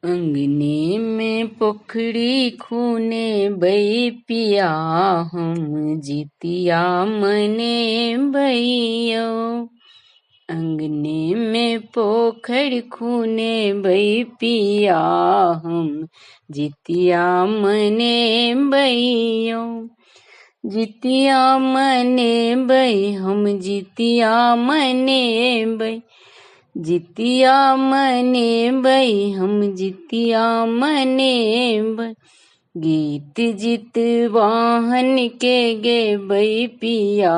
अंगने में पोखरी खुनेबै पिया हम जितिया मनेबै यौ। अंगने में पोखरि खुनेबै पिया हम जितिया मनेबै यौ। जितिया मनेबै हम जितिया मनेबै, जितिया मनेबै हम जितिया मनेबै। गीत जितवाहन के गेबै पिया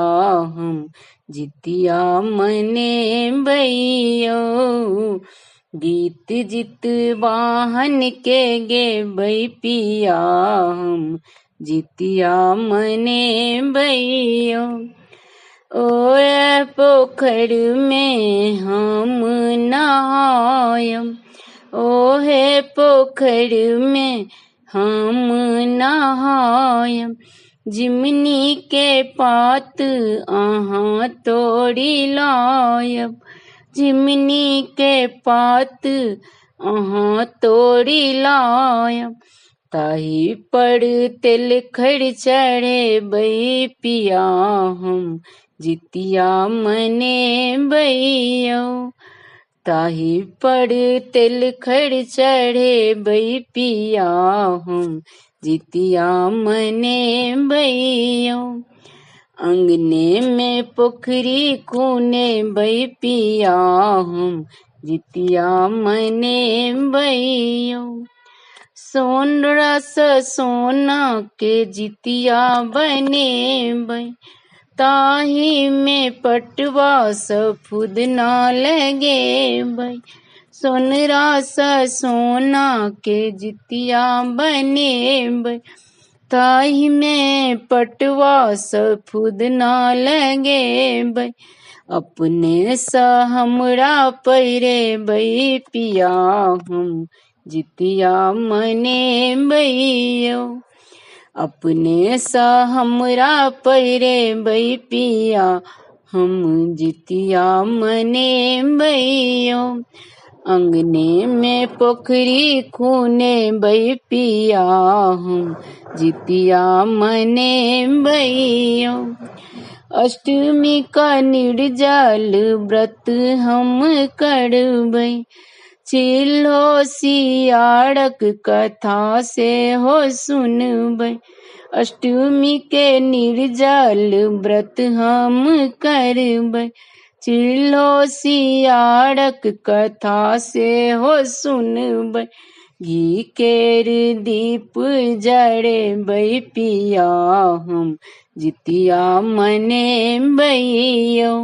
हम जितिया मनेबै यौ। गीत जितवाहन के गेबै पिया हम जितिया मनेबै यौ। ओए पोखरि में हम नहायब, ओहे पोखरि में हम नहायब। जिमनी के पात अहाँ तोड़ि लायब, जिमनी के पात अहाँ तोड़ि लायब। ताहि पर तेल खर चढ़ेबै पिया हम जितिया मनेबै यौ। ताहि पर तेल खर चढ़ेबै पिया हम जितिया मनेबै यौ। अंगने में पोखरी खुनेबै पिया हम जितिया मनेबै यौ। सोनरा सँ सोना के जितिया बनेबै, ताहि में पटवा सँ फुदना लगेबै। सोनरा सँ सोना के जितिया बनेबै, ताहि में पटवा सँ फुदना लगेबै। अपने सँ हमरा पहिरेबै पिया हम जितिया मनेबै यौ। अपने सँ हमरा पहिरेबै पिया हम जितिया मनेबै यौ। अंगने में पोखरी खुनेबै पिया हम जितिया मनेबै यौ। अष्टमी का निर्जल व्रत हम करबै, चिल्हो सियारक कथा सेहो सुनबै। अष्टमी के निर्जल व्रत हम करबै, चिल्हो सियारक कथा सेहो सुनबै। घी केर दीप जरेबै पिया हम जितिया मनेबै यौ।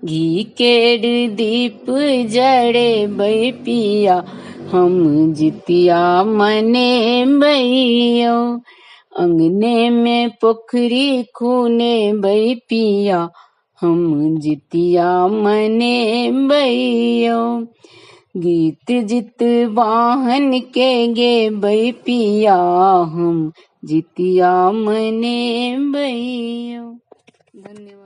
घी केर दीप जरेबै पिया हम जितिया मनेबै यौ। अंगने में पोखरी खुनेबै पिया हम जितिया मनेबै यौ। गीत जितवाहन के गेबै पिया हम जितिया मनेबै यौ। धन्यवाद।